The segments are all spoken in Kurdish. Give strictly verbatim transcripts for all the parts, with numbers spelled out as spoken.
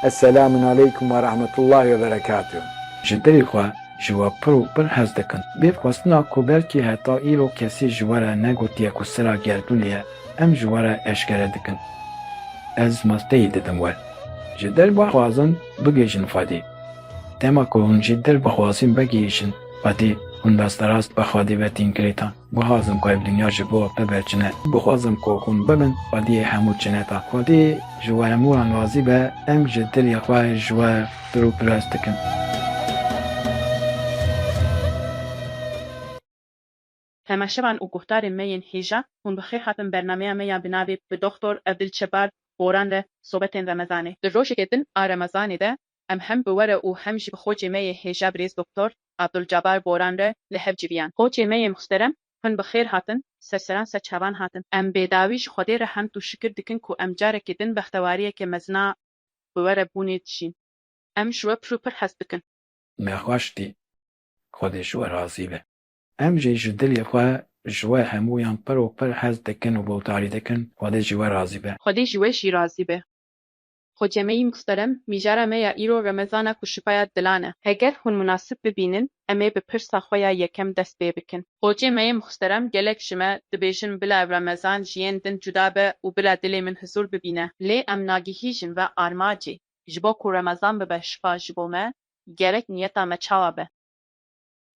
Esselamun aleykum ve rahmetullahi ve berekatuh. Ji dilê xwe ji we pir û pir hez dikin. Bê xwestina ku belkî heta îro kesî ji we re negotiye ku sira gerdûnê ye, em ji we re eşkere dikin. Ez masteyî didim we. Ji dil bixwazin bigihîjin Xwedê. Dema ku hûn ji dil bixwazin bigihîjin Xwedê, hûn rasterast bi Xwedê ve tên girêdan. Bixwazim ku ev dinya ji bo te be çine. Bixwazim ku hûn bibin Xwediyê hemû çineta. Xwedê ji we hemûyan razî be, em ji dilê xwe ji we pir û pir hez dikin. Temaşevan û guhdarên me yên hêja, hûn bi xêr hatin bernameya me ya bi navê Bi Doktor Evdil Çebar Boran re Sobetên Remezanê. Di rojekê din a Remezanê de em hem bi we re û hem jî bi xocê me yê hêja birêz Doktor Abdulcabar Boran re li hev civiyan. Xocê me yê muxterem, hûn bi xêr hatin, ser seran ser çavan hatin. Em bêdawî ji Xwedê re hemd û şikir dikin ku em carekê din bextewariyeke mezin a bi we re bûnê dijîn. Em ji we pir û pir hez dikin. Me xweş dî. Xwedê ji we razî be. Em jî ji dilê xwe ji we hemûyan pir û pir hez dikin û guhdarî dikin. Xwedê ji we razî be. Xwedê ji we jî razî be. Xocê me yî muxterem, mijara me ya îro Remezana ku şifaya dilan e. Heger hûn munasib bibînin, em ê bi pirsa xwe ya yekem dest pê bikin. Xocê me yê muxterem, gelek ji me dibêjin bila Remezan ji yên din cuda be û bila dilê min huzûr bibîne. Lê em nagihîjin ve armacê. Ji bo ku Remezan bibe şifa ji bo me, gerek niyeta me çawa be?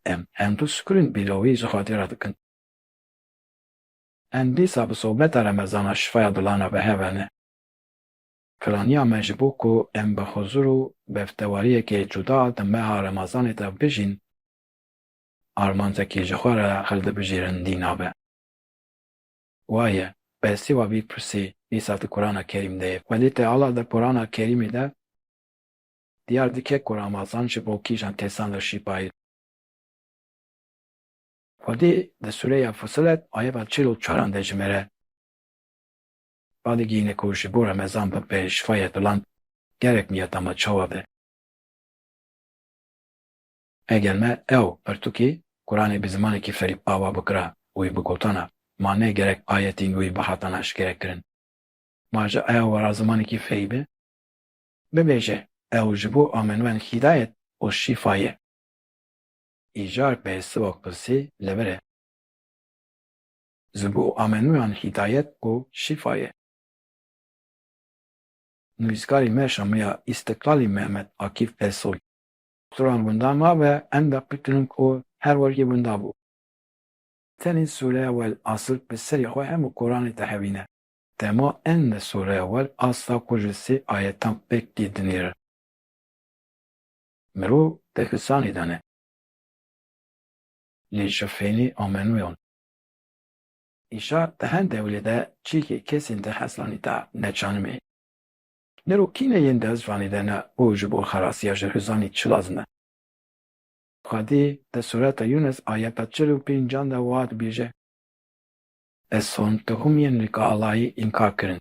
Em hemd û şukurên bîlawî ji Xwedê re dikin. Em dîsa bi sobeta Remezana şifaya dilana bi hev ne. Piraniya me ji bo ku em bi huzur û bextewariyeke cuda di meha Remezanê de bijîn, armancekî ji xwe re hildibijêrin dîna be. Waye, bersiva vî pirsê dîsa di Qurana Kerîm de ye. Xwedê Teala di Qurana Kerîmê de diyar dike ku Ramazan ji bo kîjan kesan re şîfa ye. Xwedê di Sûreya Fussilet ayeta çil û çaran de ji me re radigihîne ku ji bo Remezan bibe şifaya dilan, gerek niyeta me çawa be? Eger me ew pirtûkê Quranê bi zimanekî ferî ava bikira û wî bigotana, ma ne gerek ayetên wî bihatana eşkere kirin. Ma ji ew wera zimanekî ferî be? Bibêje, ew ji bo amenwen hîdayet û şîfa ye. Îcar bersiva pirsê li vir e. Ji bo amenwiyan hîdayet û şîfa ye. Nivîskarê me Şamiya Îstiklalî Mehmet Akîf Ersoy. Suran winda nabe, em de bikinin ku her werkê winda bû. Tenê sûreya wel asil bi serê xwe hemû Quranê dihewîne. Dema em li sûreya wel asla ku ji sê ayetan pêk tê dinêrin. Mirov di huzanê de ne. Lê ji fênê amenûyan. Îşa di hin dewlê de çîkê kesên di huzanê de neçanimê. Niro kî ne yên di huzanê de ne û ji bo xelasiya ji huzanê çi lazim e? Xwedê di Sureta Yûnis ayeta çil û pêncan de wa dibêje, Ez hûn tohum yên li Kalayî înkar kirin.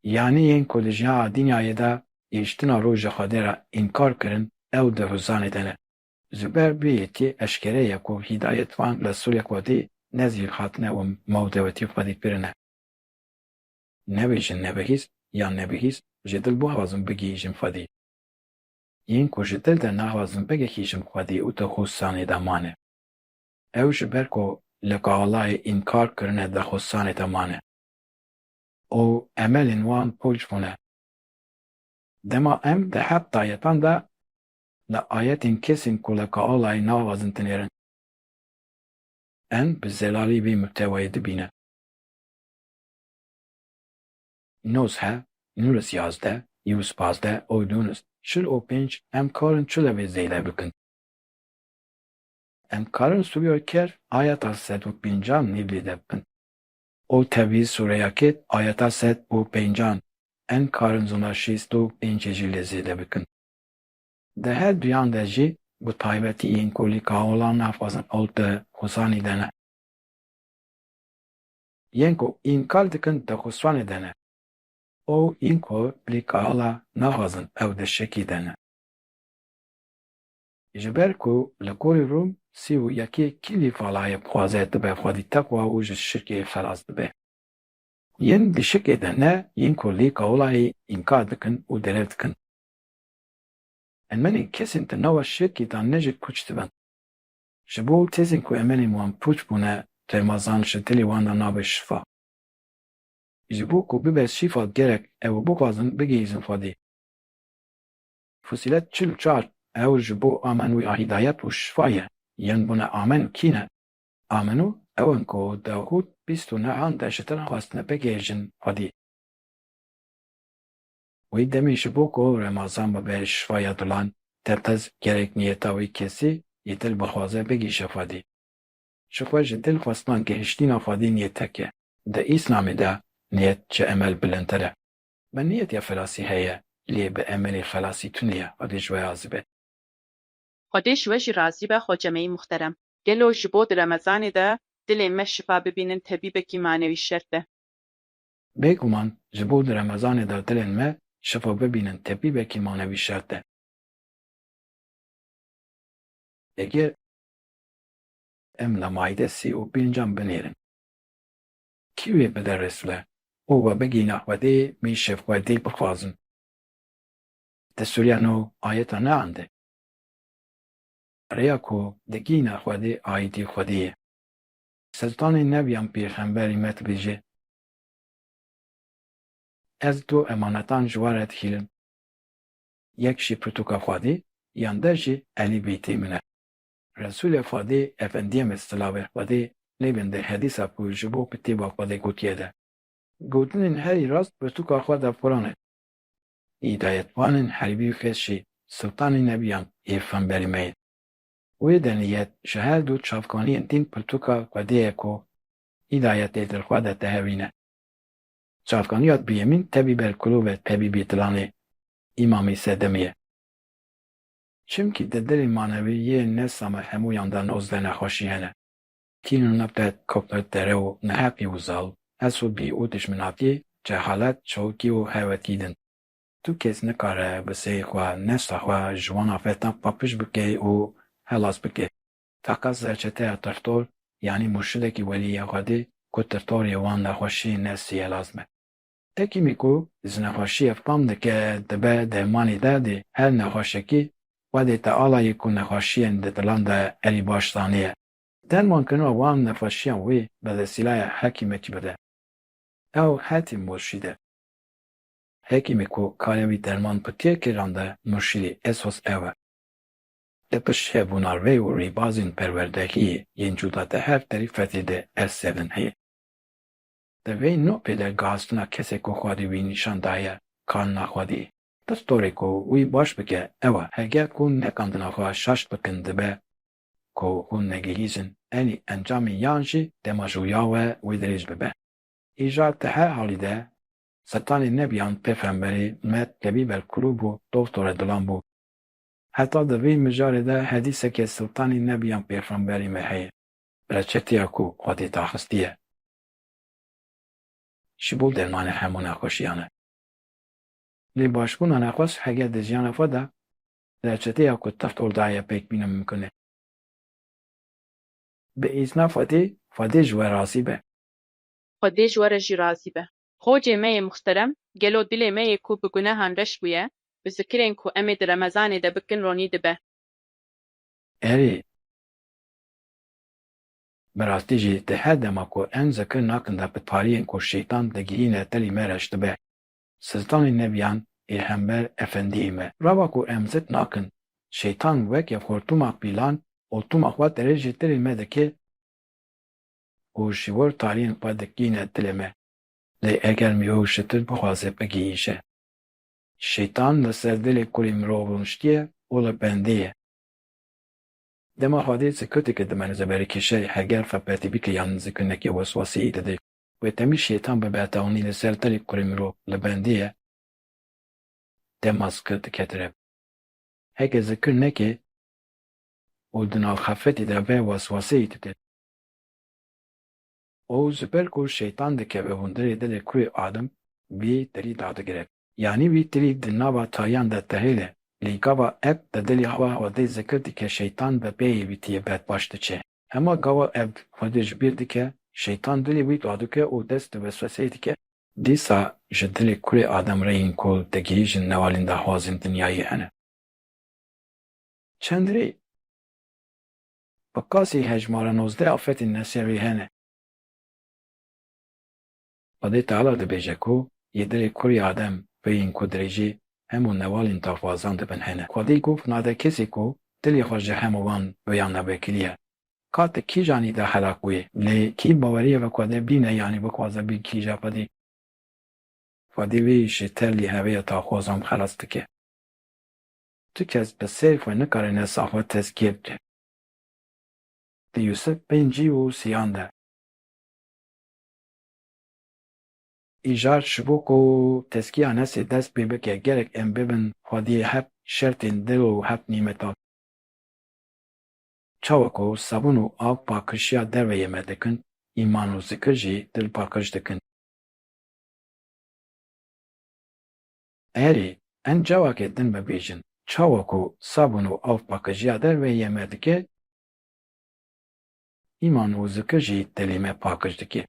Yanî yên ku di jiya dinyayê de gihiştina roja Xwedê re înkar kirin, ew di huzanê de ne. Ji ber vê yekê eşkere ye ku hîdayetvan Resûlê Xwedê ne zî hatine û mewdewetî Xwedê kirine. Nebêjin nebihîst yan nebihîst, ji dil bixwazin bigihîjin Xwedê. Yên ku ji dil de naxwazin bigihîjin Xwedê û di hûsanê de mane. Ew ji ber ku li Kalayê înkar kirine di hûsanê de mane. Û emelên wan pûç bûne. Dema em di heft ayetan de li ayetên kesên ku li Kalayê naxwazin dinêrin. Em bi zelalî vê muhtewayê dibîne. Nozhe, Yûnis yazdeh, Yûnis pazdeh û Yûnis çil û pênc em karin çi levê zêde bikin? Em karin sûreya Kehf ayeta sed û pêncan nîv lê de bikin. Û tevî sûreya Kehf ayeta sed û pêncan em karin zona şêst û pêncê jî lê zêde bikin. Di her duyan de jî bi taybetî yên ku lîka ola naxwazin ew di hûsanê de ne. Yên ku înkar dikin di hûsanê de ne. Û yên ku lîka ola naxwazin ew di şikê de ne. Ji ber ku li gorî Rûm sî û yekê kî lîka olayê bixwaze dibe xwedî teqwa û ji şirkê xelas dibe. Yên di şikê de ne, yên ku lîka olayê înkar dikin û derew dikin. Emelên kesên di nava şirkê de ne ji pûç dibin. Ji bo têzên ku emelên wan pûç bûne, Remezan ji dilê wan de nabe şifa. Ji bo ku bibe şifa gerek ew bixwazin bigihîzin Xwedê. Fusilet çil û çar, ew ji bo amen wî a hidayet û şifa ye, yên bûne amen kî ne? Amenû ew in ku di Hûd bîst û nehan de ji dilan xwestine bigihêjin Xwedê. Wê demê ji bo ku Remezan bibe şifaya dilan, tez tez gerek niyeta wî kesî yê dil bixwaze bigihîje Xwedê. Ji xwe ji dil xwestan gihiştina Xwedê niyeteke. Di Îslamê de niyet ji emel bilindtir e. Bi niyet ya xelasî heye, lê bi emelê xelasî tune ye, Xwedê ji we razî be. Xwedê ji we jî razî be, xocemeyî muxterem. Gelo ji bo di Remezanê de dilên me şifa bibînin tebîbekî manewî şert e? Bêguman ji bo di Remezanê de dilên me şifa bibînin tebîbekî manewî şert e. Eger em li Maîde sî û pêncan binêrin, kî wê bide Resûle û we bigihîne Xwedê, mî şef Xwedê bixwazin. Di Sûreya Nûh ayeta nehan de, rêya ku digihîne Xwedê aîdî Xwedê ye. Siltanê Nebiyan Pêxemberî me dibêje, Ez du emanetan ji we re dihîlim. Yek jî pirtûka Xwedê, yan der jî Ehlî Beytê min e. Resûlê Xwedê, Efendiyê me, silavê Xwedê lê bin, di hedîsa ku ji bo kitêba Xwedê gotiye de, Gotinên herî rast pirtûka xwe de fironin. Hîdayetvanên herî bî kes jî Siltanê Nebiyan, Pêxemberî me ye. Wê de niyet ji her du çavkaniyên din pirtûka Xwedê ye ku hîdayetê di xwe de dihewîne. Çavkaniya duyemîn tebîbel kulûb e, tebîbê dilan ê, Îmamê Sedemê ye. Çimkî di dilê manewî yê nefsa me hemûyan de nozdeh nexweşî hene. Kîn û nifret, kufr, derew, neheqî û zilm, hesûdî û dijminatî, cehalet, çolkî û hewetî din. Tu kes nikare bi seyê xwe, nefsa xwe ji wan afetan paqij bike û xelas bike. Feqet reçeteya tirtor, yanî murşidekî weliyê Xwedê ku tirtorê wan nexweşiyên nefsî ye lazim e. Hekîmê ku ji nexweşiyê fam dike, dibe dermanê derdê her nexweşekî, Xwedê Teala yê ku nexweşiyên di dilan de herî baş zaniye, dermankirina wan nexweşiyan wê bi vesîlaya hekîmekî bide. Ew hetê murşîd e. Hekîmê ku karê wî derman bi têr kiran de murşîdê esas ew e. Di pişt hebûna rê û rêbazên perwerdehiyê yên cuda di her terîfetê de ev sedin heye. Di vê nokê de gihastina kesê ku Xwedê wî nîşan daye karina Xwedê ye. Tirtorê ku wî baş bike ew e, heger ku nekandina xwe şaş bikin dibe ku hûn negihîjin, enî encamê yan jî dema ji wîya we wê dirêj bibe. Îcar di her halî de Siltanê Nebiyan Pêxemberî me tebîbel kulûb û doxtorê dilan bû. Heta di vî mijarê de hedîseke Siltanê Nebiyan Pêxemberî me heye. Reçeteya ku Xwedê daxistiye ji bo dermanê hemû nexweşiyan e. Lê başbûna nexweş heger di jiyana xwe de reçeteya ku tirtor daye pêk bîne mimkun e. Bi îzna Xwedê, Xwedê ji we razî be. Xwedê ji we re jî razî be. Xocê me yê muxterem, gelo dilê me yê ku bi gunehan reş bûye, bi zikirên ku em ê di Remezanê de bikin ronî dibe? Erê, bi rastî jî di her dema ku em zikir nakin de bi tariyên ku şeytan digihîne dilê me reş dibe. Siltanê Nebiyan, Pêxember Efendiyê me. Rava ku em zikir nakin, şeytan weke xortûmak pîlan, xortûma xwe dirêjê dilê me dike û ji wir tariyên xwe dikîne dilê me. Lê eger mirov ji dil bixwaze bigihîje, şeytan li ser dilê kurê mirov rûniştiye û li bendê ye. Dema Xwedê zikir dike, di merze berê kêşeyê, heger xefletî bike yan zikir neke, weswaseyê dide. Wê temî şeytan bi betawanî li ser dilê kurê mirov li bendê ye, dema zikir dike direve. Heke zikir neke û di nav xefletê de be, weswaseyê dide. Û ji ber ku şeytan dikeve hundirê dilê kurê Adem, wî tirî dadigire. Yanî wî tirî di nava tariyan de dihêle. Lê gava ev di dilê xwe Xwedê zikir dike, şeytan bi peyê wî tê bedbaş diçe. Hema gava ev Xwedê ji bîr dike, şeytan dilê wî dadike û dest di wesweseyê dike. Dîsa ji dilê kurê Adem rêyên ku digihîjin newalên daxwazên dinyayê hene. Çend rê? Bi qasî hejmara nozdeh afetên neserî hene. Xwedê Teala dibêje ku yê dilê kurê Adem wê yên ku dirêjî hemû newalên daxwazan dibin hene. Xwedê got, nade kesê ku dilê xwe ji hemû wan wêyane vekiriye. Ka di kîjanî de helak wê. Lê kî baweriyê ve Xwedê bîne, yanî bixwaze bî kîja Xwedê, Xwedê wê ji telî heveya daxwazan xelas dike. Tu kes bi ser xwe nikare nefsa xwe tezkiye bike. Di Yûsif pêncî û sêyan de. Îcar ji bo ku tezkiya nefsê dest pê bike, gerek em bibin xwediyê heft şertên dil û heft nîmeta. Çawa ku sabûn û av pakijiya derveyê me dikin, îman û zikir jî dil paqij dikin. Erê, em cawakê din bibêjin, çawa ku sabûn û av pakijiya derveyê me dike, îman û zikir jî dilê me paqij dike.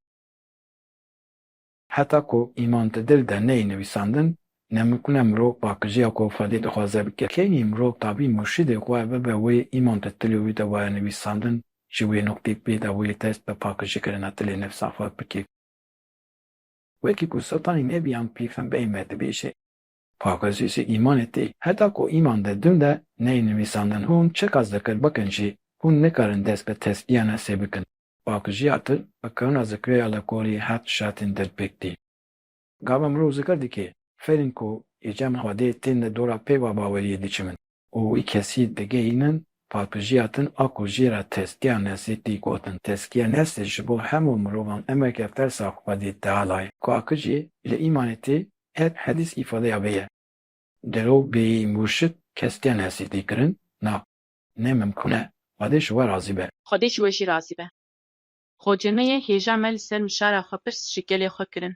Heta ku îman di dil de neyê nivîsandin, ne mimkun e mirov pakijiya ku Xwedê dixwaze bike. Kenî mirov tabî murşidê xwe bibe wê îman di dilê wî de waye nivîsandin, ji wê noqtê pê de wê dest bi pakijîkirina dilê nefsa xwe bike. Wekî ku Sultanê Nebiyan Pêxembeyê me dibêje, Paqijî ji îmanê tê. Heta ku îman di dil de neyê nivîsandin, hûn çiqas zikir bikin jî, hûn nikarin dest bi tezkiya nefsê bikin. Pakijiya dil bi kirina zikirê ya li gorî heft şertên dil pêk tê. Gava mirov zikir dike, ferên ku yê cem Xwedê tên li dora pêva baweriyê diçimin û wî kesî digihînin, pakijiya dil a ku jê re tezkiya nefsê tê gotin. Tezkiya nefsê ji bo hemû mirovan emreke tersa Xwedê Teala ye. Ku a ku jî li îmanê tê, her hedîs îfadeya vê ye. Delo bêyî murşid tezkiya nefsê tê kirin? Na, ne mimkun e. Xwedê ji we razî be. Xwedê ji we jî razî be. Xocemeyê hêja me li ser mişara xwe pirs ji gelê xwe kirin.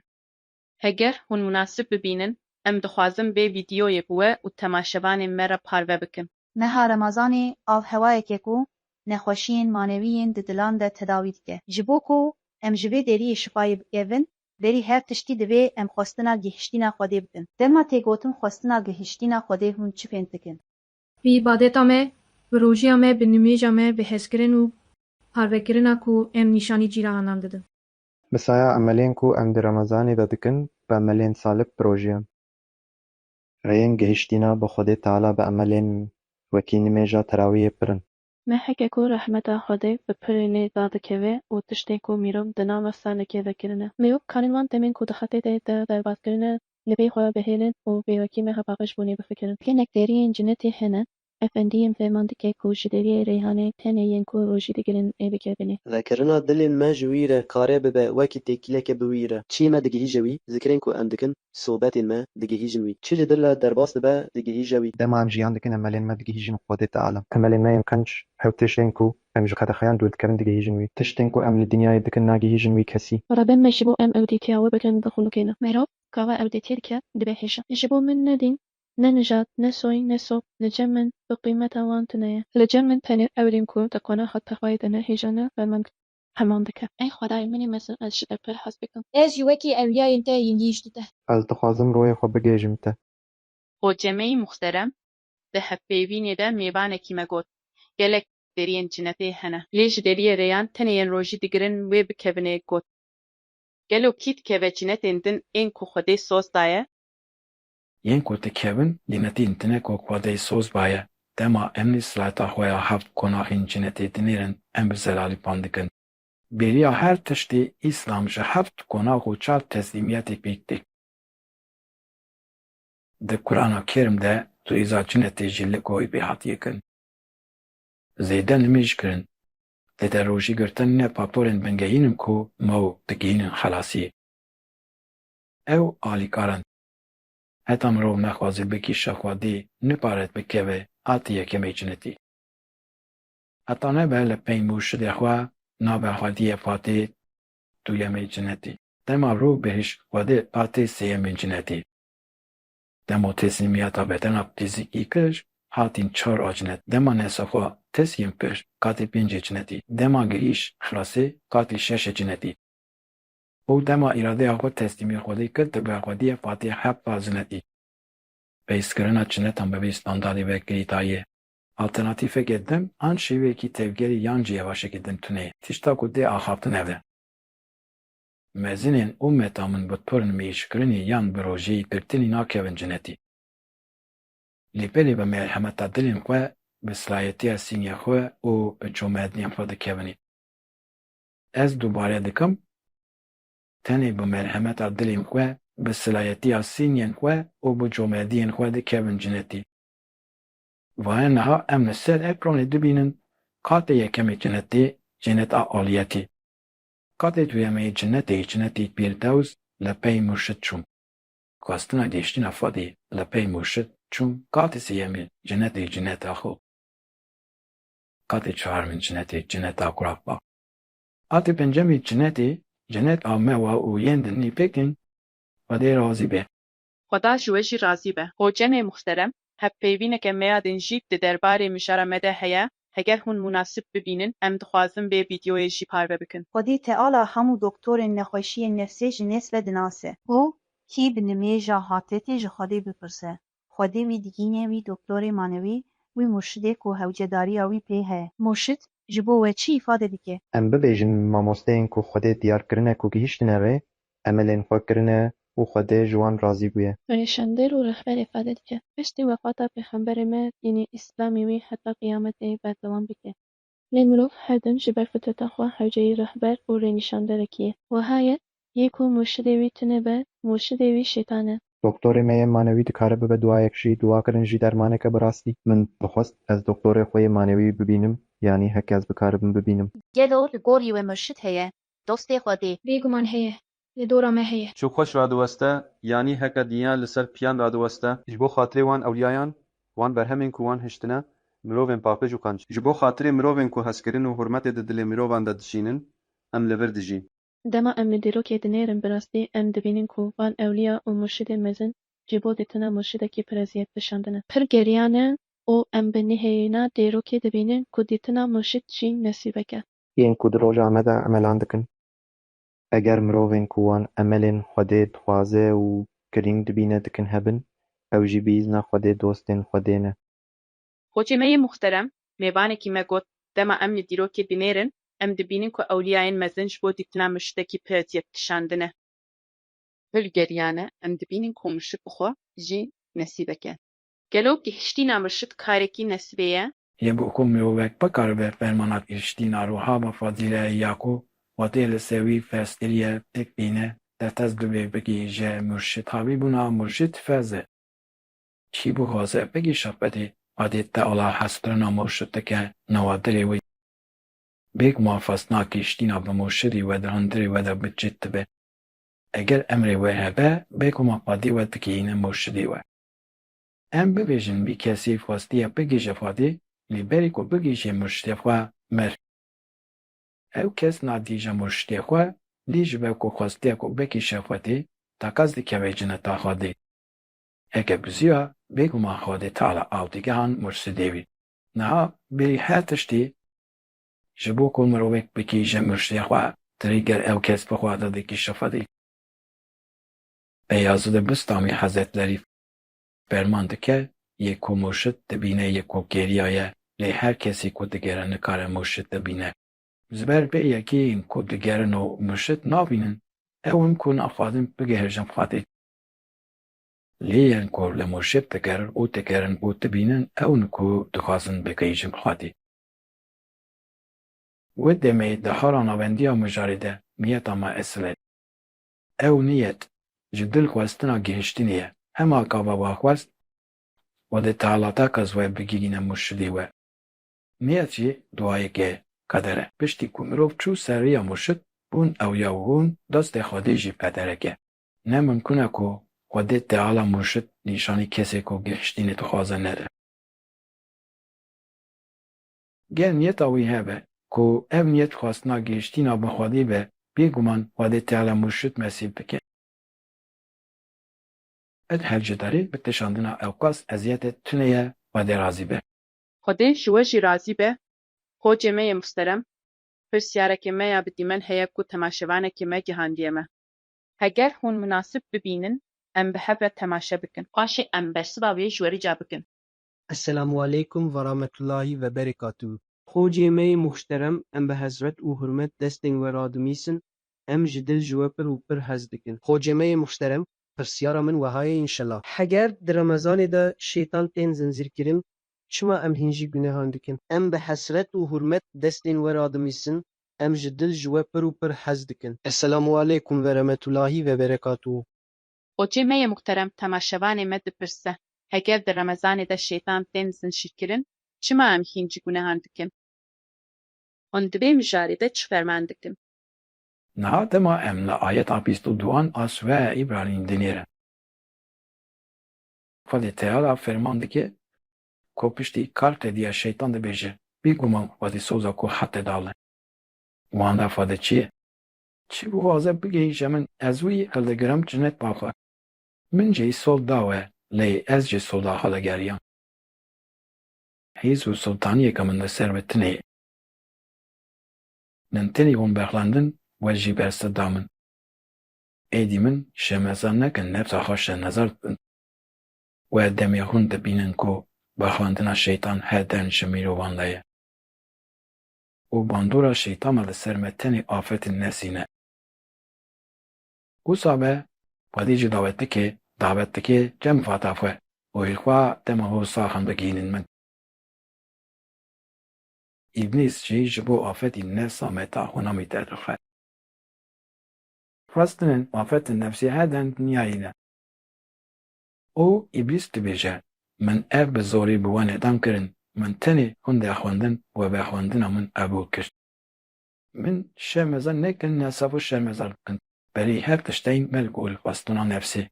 Heger hûn munasib bibînin, em dixwazin vê vîdyoyê bi we û temaşevanên me re parve bikin. Meha Remezanê av hewayeke ku nexweşiyên manewî yên di dilan de tedawî dike. Ji bo ku em ji vê deriyê şifayê bikevin, berî her tiştî divê em xwestina gihiştîna Xwedê bikin. Dema tê gotin xwestina gihiştîna Xwedê hûn çi fêm dikin? Bi îbadeta me, bi rojiya me, bi nimêja me, bi hezkirin û parvekirina ku em nîşanî cîranan didin. Bi saya emelên ku em di Remezanê de dikin, bi emelên salih pirojiyan. Rêyên gihiştîna bi Xwedê Teala bi emelên wekî nimêja terawiyê pir in. Meheke ku rehmeta Xwedê bi pirê lê dadikeve û tiştên ku mirov di nava salekê vekirine. Mirov karin wan demên ku di xetê de de derbas kirine, li vê xwe bihêlin û bêwekî meha paqijbûnê bifikirin. Gelek deriyên cinetê hene, efendiyên ferman dike ku ji deriyê Reyhanê tenê yên ku rojî digirin ê bikevine. Vekirina dilên me ji wî re kare bibe wekî têkileke bi wî re. Çiyê me digihîje wî, zikirên ku em dikin, sohbetên me digihîjin wî. Çi ji dil re derbas dibe, digihîje wî. Dema em jiyan dikin, emelên me digihîjin Xwedê Teala. Emelên me yên qenc, hew tiştên ku em ji qedexeyan dûr dikevin, digihîjin wî. Tiştên ku em li dinyayê dikin, nagihîjin wî kesî. Rebe me ji bo em ewdîtiya we bikin, dixulukêne. Mirov gava ewdîtiyê dike, dibe hêja. Ji bo min ne dîn, ne nijad, ne soy, ne sop, li cem min bi qîmeta wan tune ye. Li cem min tenê ewrên ku di qonaxa texwayê de ne hêja ne ferman heman dike. Ey Xwedayê min ê mezin, ez ji te pir hez bikim. Ez jî wekî ewliyayên te yên gihîştî te. Ez dixwazim royê xwe bigihîjim te. Xocemeyî muxterem, di hevpeyvînê de mêvanekî me got, gelek deriyên cinetê hene. Lê ji deriyê Reyhan tenê yên rojî digirin wê bikevine got. Gelo kî dikeve cinetên din ên ku Xwedê soz daye? Yên ku dikevin, cinetên din ê ku Xwedê soz baye. Dema em li silata xwe ya heft konaxên cinetê dinêrin, em bi zelalî pan dikin. Bêriya her tiştî, Îslam ji heft konax û çar teslîmiyetê pêk tê. Di Qur'ana Kerîm de tu îza cinetê jî li gorî vê hatiye kirin. Zêde nimêj kirin. Lê de rojî girtin ne faktorên bingehîn in ku mirov digihînin xelasiyê. Ew alîkar in. Heta mirov nexwaze bigihîşe Xwedê, nikaret bikeve, hate yekemê cinetî. Heta nebe li pey murşidê xwe, nabe Xwediyê Fatê duyemê cinetî. Dema rû bihişt Xwedê, hate sêyemê cinetî. Dema teslîmiyeta bedena fîzîkî kir, hatîn çar a cinet. Dema nefsa xwe teslîm kir, katê pêncê cinetî. Dema gihîşt xilasê, katê şeşê cinetî. Û dema îradeya xwe teslîmê Xwedê kir, dibe Xwediyê Fatê heft a cinetî. Peyskirina cinetan bi vê standardê ve girêdayî ye. Alternatîfeke din an şêweyekî tevgerî yan cî yevaşekî din tune ye. Tişta ku dê axaftin ev e. Mezinên û meta min bi torên mêjkirinê yan bi rojeyî girtinî nakevin cinetê. Lê belê bi merhemeta dilên xwe, bi silayetiya sînê xwe û bi comerdiyên xwe dikevin ê. Ez dubare dikim, tenê bi merhemeta dilên xwe, bi silayetiya sînên xwe û bi comerdiyên xwe dikevin cinetê. Vayê niha em li ser ekranê dibînin, qatê yekemê cinetê, cineta aliyetê. Qatê duyemê cinetê, cinetê Pîr Dewz, li pey murşid çûm. Xwestina gihiştina Xwedê, li pey murşid çûm. Qatê sêyemê cinetê, cineta xwe. Qatê çaremê cinetê, cineta Kurapa. Qatê pencemê cinetê, cineta me wa û yên din nî pêk tên, Xwedê razî be. Xweda ji we jî razî be. Hocemê muhterem, hevpeyvîneke me ya din jî di derbarê mijara me de heye, heger hûn munasib bibînin, em dixwazin vê vîdyoyê jî parve bikin. Xwedê Teala hemû doktorên nexweşiyên nefsê ji nêz ve dinase. Û kî bi nimêja hatêtê ji Xwedê bipirse, Xwedê wî digîne wî doktorê manewî, wî murşidê ku hewcedariya wî pê heye. Murşid ji bo we çi îfade dike? Em bibêjin mamosteyên ku Xwedê diyar kirine ku gihîştine rê, emelên xwe kirine û Xwedê ji wan razî bûye. Rênîşander û rehber îfade dike. Piştî wefata Pêxemberê me, dînê Îslamê wî heta qiyametê berdewam bike. Lê mirov her dem ji ber fitreta xwe hewceyî rehber û rênîşanderekî ye. Wiha ye, yê ku murşidê wî tune be, murşidê wî şeytan e. Doktorê me yê manewî dikare bibe duayek jî, dua kirin jî dermaneke bi rastî. Min dixwest ez doktorê xwe yê manewî bibînim, yanî heke ez bikaribim bibînim. Gelo li gorî we murşid heye, dostê Xwedê? Bêguman heye. Li dora me heye. Çi xweş radiweste, yanî heke dinya li ser piyan radiweste. Ji bo xatirê wan ewliyayan, wan berhemên ku wan hiştine, mirovên paqij û qenc. Ji bo xatirê mirovên ku hezkirin û hurmetê di dilê mirovan de dişînin, em li vir dijîn. Dema em li dîrokê dinêrin, bi rastî em dibînin ku van ewliya û murşidên mezin ji bo dîtina murşidekî pir eziyet dişandine. Pir geriyane û em bi nihêyîna dîrokê dibînin ku dîtina murşid jî nesîbek e. Yên ku di roja me de emelan dikin. Eger mirovên ku wan emelên Xwedê dixwaze û girîng dibîne dikin hebin, ew jî bi îzna Xwedê dostên Xwedê ne. Hocê me yê muhterem, mêvanekî me got, dema em li dîrokê dinêrin, em dibînin ku ewliyayên mezin ji bo dîtina murşidekî pir eziyet dişandine. Pir geriyane, em dibînin ku murşid bi xwe jî nesîbek e. Gelo gihiştîna murşid karekî nesîbê ye? Yê bo ku mirovek bikaribe fermana gihiştîna ruha bi fezîleyê ya ku Xwedê li ser wî ferz kiriye, pêk bîne, dest ez bibê bigihîje murşid. Havîbûna murşid ferz e. Kî bixwaze bigihîje Xwedê, Xwedê Teala hezkirina murşid dike newa dilê wê. Bêguman xwestina gihiştîna bi murşidî we di hundirê we de bi cid dibe. Eger emrê we hebe, bêguman Xwedê we digihîne murşidê we. Em bibêjin vî kesî xwestiye bigihîje Xwedê, lê berî ku bigihîje murşidê xwe, mir. Ew kes nadigihîje murşidê xwe, lê ji ber ku xwestiye ku bigihîje Xwedê, teqez dikeve cineta Xwedê. Heke biziya, bêguman Xwedê Teala av digihan murşidê wî. Niha bêrî her tiştî, ji bo ku mirovek bigihîje murşidê xwe, tirî ger ew kes bixwaze digihîje Xwedê. Beyazîdê Bistamî Hezretlerî ferman dike, yê ku murşid dibîne yê ku geriyaye, lê her kesî ku digere nikare murşid dibîne. Ji ber vê yekê yên ku digerin û murşid nabînin, ew in ku naxwazin bigihîjin Xwedê. Lê yên ku li murşid digerin û digerin û dibînin, ew in ku dixwazin bigihîjin Xwedê. Wê demê di hala navendiya mijarê de niyeta me esil e. Ew niyet, ji dil xwestina gihiştinê ye. Hema gava we xwest, Xwedê Teala teqez we bigihîne murşidê we. Niyet jî duayeke qeder e. Piştî ku mirov çû ser riya murşid, bûn ewliya û hûn dostê Xwedê jî qederek e. Ne mimkun e ku Xwedê Teala murşid nîşanî kesê ku gihiştînê dixwaze nede. Ger niyeta wî hebe ku ev niyet xwestina gihiştîna bi Xwedê be, bêguman Xwedê Teala murşid nesîb dike. Ed her cedarî bi kişandina ewqas eziyetê tune ye, Xwedê razî be. Xwedê ji we jî razî be. Hocê me yê muhterem, pirsyareke me ya bi dîmen heye ku temaşevanekê me gihandiye me. Heger hûn munasib bibînin, em bi hev re temaşe bikin. Paşê em bersiva wê ji we rica bikin. Esselamu aleykum ve rahmetullahi ve berekatuhu. Xocê me yê muhterem, em bi hesret û hurmet destên we radimîsin, em ji dil ji we pir û pir hez dikin. Xocê me yê muhterem, pirsyara min weha ye înşellah. Heger di Remezanê de şeytan tên zincîrkirin, çima em hîn jî gunehan dikin? Em bi hesret û hurmet destên we radimîsin, em ji dil ji we pir û pir hez dikin. Esselamu aleykum ve rahmetullahi ve berekatuhu. Xocê me yê muhterem, temaşevanê me dipirse, heger di Remezanê de şeytan tên zincîrkirin, çima em hîn jî gunehan dikin? Hûn di vê mijarê de çi ferman dikin? Niha dema em li ayeta bîst û duan a Sûreya Îbranîn dinêrin. Xwedê Teala ferman dike ku piştî kar qediya şeytan dibêje, bêguman Xwedê soza ku hate dal e. Wanda Xwedê çi ye? Çi bixwaze bigihîje min, ez wî hildigirim cinet ba xwe. Min jî sol da we, lê ez ji sola xwe digeriyam. Hêz û sultaniyeke min li ser we tune ye. Min tenê hûn bexlandin, we jî bersiv da min. Êdî min şermezar nekin, nefsa xwe şermezar dikin. We demê hûn dibînin ku bexlandina şeytan her dem ji mirovan de ye. Û bandora şeytana li ser me tenê afetên nefsî ne. Wisa be, Xwedê jî dawet dike, dawet dike cem fata xwe û hêrxwa dema hûn saxan bigihînin min. Îblîs jî ji bo afetî nefsa me ta xwe namî derdixe. Xwestinên afetên nefsî her dem dinyayî ne. Û Îblîs dibêje, min ev bi zorî bi we nedan kirin, min tenê hûn de xwendin, we vexwendina min qebûl kir. Min şermezar nekin, nefsa xwe şermezar dikin. Berî her tişteyî me li gorî xwestina nefsê.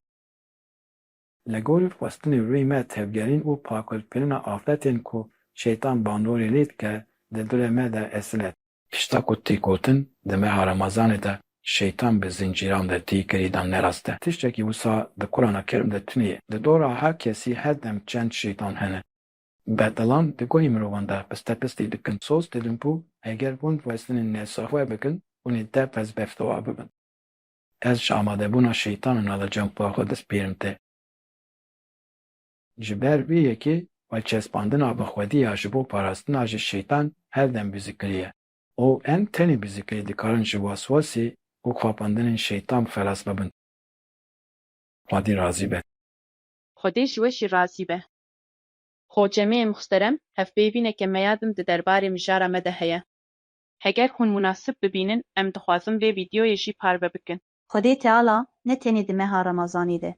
Li gorî xwestinê rûyê me tevgerîn û pakelkirina afetên ku şeytan bandorê lê dike, di dilê me de esil e. Tişta ku tê gotin, di meha Remezanê de şeytan bi zincîran de tê kirî dan ne rast e. Tiştekî wisa di Qur'ana Kerîm de tune ye. Di dora her kesî her dem çend şeytan hene. Bedilan di gorî mirovan de pistepistî dikin. Soz didim ku eger hûn xwestinên nefsa xwe bikin, hûn ê deh pez bextewar bibin. Ez ji amadebûna şeytanan li cem xwe xwe dispêrim te. Ji ber vê yekê we çespandina bi Xwedî ya ji bo parastina ji şeytan her dem bi zikirê ye. Û em tenê bi zikirê dikarin ji waswasê û xapandinên şeytan xelas bibin. Xwedî razî be. Xwedê ji we jî razî be. Xocemê muhterem, hevpeyvîneke me ya din di derbarê mijara me de heye. Heger hûn munasib bibînin, em dixwazin vê vîdeoyê jî parve bikin. Xwedê Teala ne tenê di meha Remezanê de,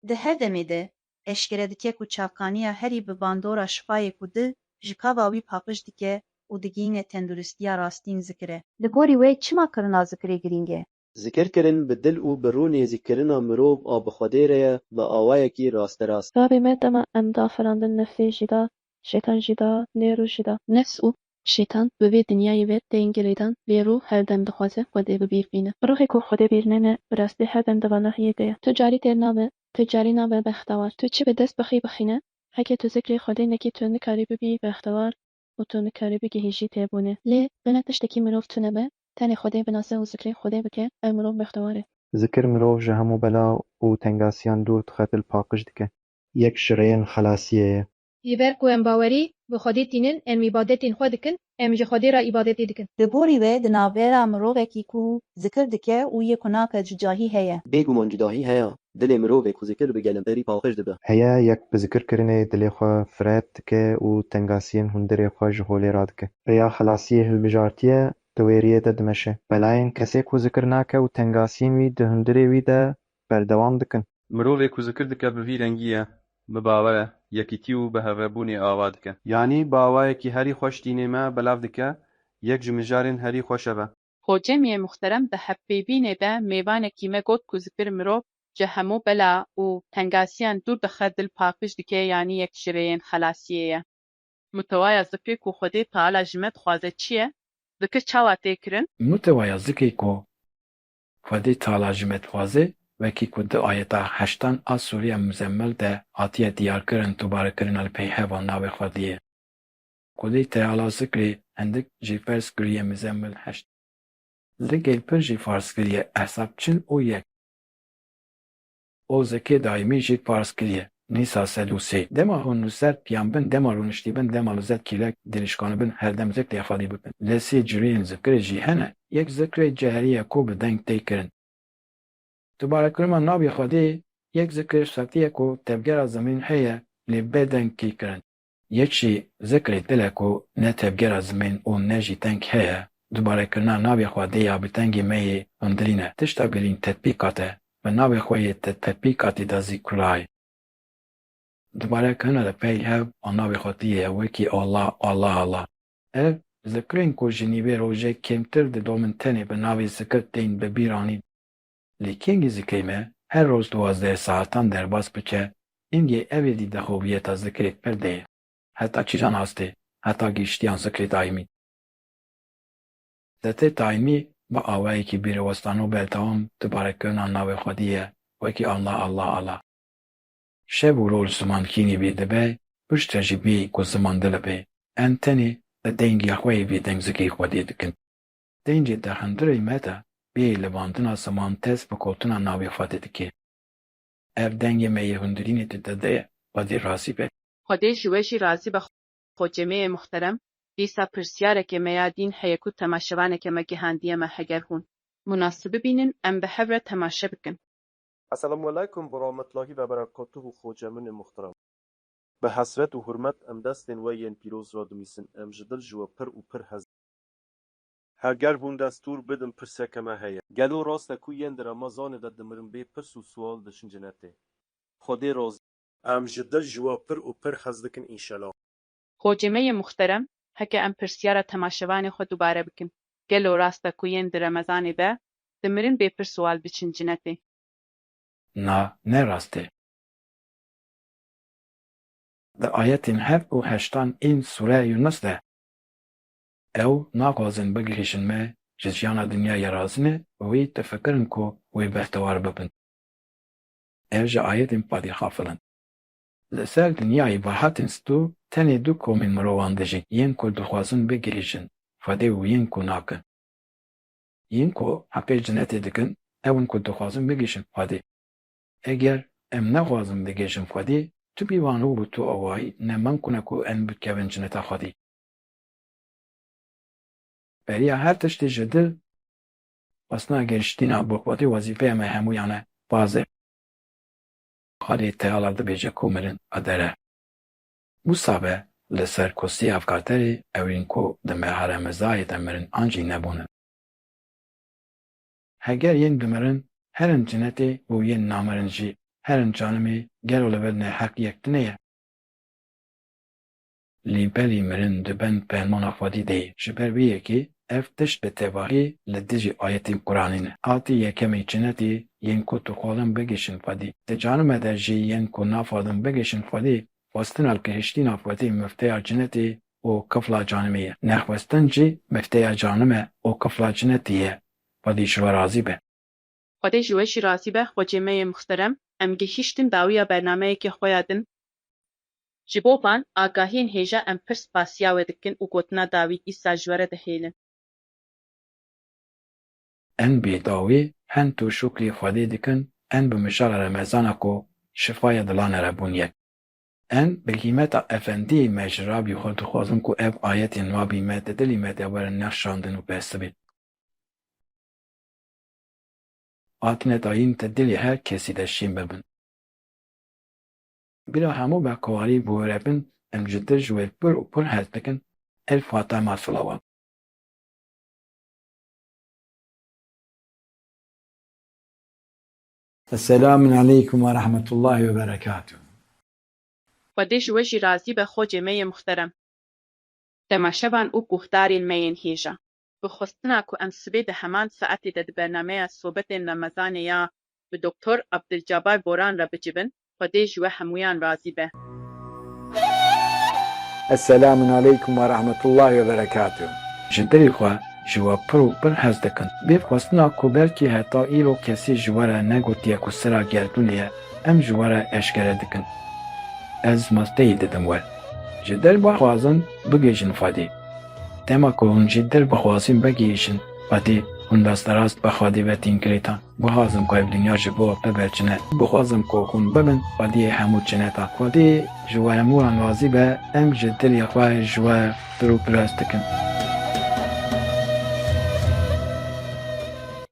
di her demê de eşkere dike ku çavkaniya herî bi bandora şifayê ku di ji kava wî paqij dike û digihîne tenduristiya rastîn zikir e. Li gorî we çima kirina zikirê girîng e? Zikirkirin bi dil û bi rû nêzîkkirina mirov a bi Xwedê re ye, bi awayekî rasterast. Gavê me dema em dafirandin nefsê jî da, şeytan jî da, lê rû jî da. Nefs û şeytan bi vê dinyayê ve tên girêdan, lê rû her dem dixwaze Xwedê bi bîr bîne. Ruhê ku Xwedê bîr nene, bi rastî her dem di vanahiyê de ye. Tu carî têr nabe, tu carî nabe bextewar. Tu çi bi dest bixî bixîne, heke tu zikrê Xwedê nekî tu nikarî bibî bextewar. û tu nikarî bigihîjî têbûnê. Lê bila tiştekî mirov tune be, tenê Xwedê binase û zikrê Xwedê bike, ev mirov bextewar e. Zikir mirov ji hemû bela û tengasiyan dûr dixe, dil paqij dike. Yek ji rêyên xelasiyê ye. Ji ber ku em bawerî bi Xwedê tînin, em îbadetên xwe dikin, em ji Xwedê re îbadetê dikin. Li gorî we di navbera mirovekî ku zikir dike û yê ku nake cudahî heye? Bêguman cudahî heye. Dilê mirovê ku zikir bike li berî paqij dibe. Heye yek bi zikirkirinê dilê xwe firet dike û tengasiyên hundirê xwe ji holê radike. Rêya xelasiyê hilbijartiye di wê riyê de dimeşe. Belayên kesê ku zikir nake û tengasiyên wî di hundirê wî de berdewam dikin. Mirovê ku zikir dike bi vî rengî ye, bi bawer e, yekîtî û bi hevrebûnê ava dike. Yanî bi awayekî herî xweş dînê me belav dike, yek ji mijarên herî xweş ev e. Xocemê muhterem, di hevpeyvînê de mêvanekî me got ku zikir mirov ji hemû bela û tengasiyan dûr dixe, dil paqij dike, yanî yek ji rêyên xelasiyê ye. Mutewaya zikrê ku Xwedê Teala ji me dixwaze çi ye? Zikir çawa tê kirin? Mutewaya zikrê ku Xwedê Teala ji me dixwaze, wekî ku di ayeta heştan a Sûreya Muzemmil de hatiye diyarkirin, dubarekirina li pey hev a navê Xwedê ye. Xwedê Teala zikrê hindik jî ferz kiriye Muzemmil heşt. Li gel pir jî farz kiriye Ehzab çil û yek. Û zikrê daîmî jî farz kiriye. Nîsa sed û sê. Dema hûn li ser piyan bin, dema rûniştî bin, dema li ser kîlek dirîşkanibin, herdem zikrê Xwedê bikin. Lê sê cûreyên zikrê jî hene. Yek zikrê cehrî ye ku bi deng tê kirin. Dubarekirina navê Xwedê, yek zikrê sewtî ye ku tevgera zimên heye, lê bê deng tê kirin. Yek jî zikrê dil e ku ne tevgera zimên û ne jî deng heye. Dubarekirina navê Xwedê ya bi dengê me yê hundirîn e. Tişta girîng tetbîkat e. Bi navê xwe yê te-, tetbîkatê de zî kurayê. Dubare kirina li pey hev a navê Xwediyê ye, wekî Allah, Allah, Allah. Ev zikrên ku ji nîvê rojê kêmtir didomin tenê bi navê zikir tên bi bîr anîn. Lê kengî zikrê me her roj duwazdeh saetan derbas bike, hingê ev êdî dexwebiyeta zikrê pir dê. Heta kîjan astê, heta gihiştiyan zikrê daîmî. Zikrê daîmî bi awayekî bîrewestan û berdewam dubarekirina navê Xwedî ye, wekî Allah, Allah, Allah. Şev û roj ziman hînî vî dibe, piştre jî bê ku ziman dil be. Em tenê bi dengê xwe yê vî deng zikrê Xwedê dikin. Dengê di hundirê me de bê livandina ziman dest bi gotina navê Xwedê dike. Ev dengê me yê hundirînê di dide ye, Xwedê razî be. Xwedê ji we jî razî be, xocê me yê muhterem. Dîsa pirsyareke me ya dîn heye ku temaşevaneke me gihandiye me, heger hûn munasib bibînin, em bi hev re temaşe bikin. Esselamu aleykum ve rahmetullahi ve berekatuhu, xocê min ê muhterem. Bi hesret û hurmet em destên we yên pîroz radimîsin, em ji dil ji we pir û pir hez. Heger hûn destûr bidin, pirseke me heye. Gelo rast e ku yên di Remezanê de dimirin bê pirs û sual diçin cinetê? Xwedê razî. Em ji dil ji we pir û pir hez dikin, înşela. Xocê me yê muhterem, heke em pirsyara temaşevanê xwe dubare bikin, gelo rast e ku yên di Remezanê de dimirin bê pirs û sual diçin cinetê? Na, ne rast e. Di ayetên heft û heştan ên sûreya Yunus de, ew naxwazin bigihîjin me, ji jiyana dinyayê razî ne, wî difikirin ku wê bextewar bibin. Ev ji ayetên Xwedê xafil in. Li ser dinyayê ve hatin stû tenê du komên mirovan dijîn, yên ku dixwazin bigihîjin Xwedê û yên ku nakin. Yên ku heqê cinetê dikin, ew in ku dixwazin bigihîjin Xwedê. Eger em nexwazin bigihîjin Xwedê, tu bîvan û tu awayî ne mimkun e ku em bikevin cineta Xwedê. Beriya her tiştî ji dil, xwestina gihiştina bo Xwedê wezîfeya me hemûyan e. Faz e. Xwedê Teala dibêje ku mirin qeder e. Wisa be li ser kursî Evkaterê ew ên ku di meha Remezayê de mirin an jî nebûne. Heger yên dimirin herin cinetê û yên namirin jî herin canimê, gelo li vir neheq yek tune ye? Lê belê mirin di bin fermana Xwedî de ye. Ji ber vê yekê ev tişt bi tevahî li dijî ayetên Quranê ne. Hatî yekemê cinetê yên ku dixwazin bigihîjin Xwedê. Di canime de jî yên ku naxwazin bigihîjin Xwedê, xwestina gihiştina Xwedê mifteya cinetê û qifla canimê ye. Nexwestin jî mifteya canime û qifla cinetê ye. Xwedê ji we razî be. Xwedê ji we jî razî be, xocê me yê muhterem. Em gihîştin dawiya bernameyekê xwe ya din. Ji bo van agahiyên hêja em pir spasiya we dikin û gotina dawî dîsa ji we re dihêlin. Em bi dawî hend û şukrî Xwedê dikin, em bi mijara Remezana ku şifaya dilane re bûn yek. Em bi hîmeta Efendiyê me ji Rabî xwe dixwazin ku ev ayetên Rabî me di dilê me de werin nexşandin û bes bibin. Hatine dayîn di dilê her kesî de şîn bibin. Bila hemû be ku warî bi we re bin, em ji dil ji we pir û pir hez dikin. El Fatiha, ma silawat. Esselamun aleykum ve rahmetullahi ve berekatuh. Xwedê ji we jî razî be, xocê me yê muhterem. Temaşevan û guhdarên me yên hêja. Bi xwestina ku em sibê di heman saetê de di bernameya Sohbetên Remezanê ya bi Doktor Abdulcabar Boran re bicivin, Xwedê ji we hemûyan razî be. Esselamun aleykum ve rahmetullahi ve berekatuh. Ji dilê xwe ji we pir û pir hez dikin. Bi xwestina ku belkî heta îro kesî ji we re negotiye ku sira gerdûnê ye, em ji we re eşkere dikin. Ez masteyî didim we. Ji dil bixwazin bigihîjin Xwedê. Dema ku hûn ji dil bixwazin bigihîjin Xwedê, Hûn desterast be Xwedî be tînkirîtan. Bixwazim ku ev dinya ji bo bibe çine. Bixwazim ku hûn bibin Xwediyê hemû çinetan. Xwedî ji we hemûyan razî be, em ji dilê xwe ji we pir û piras dikin.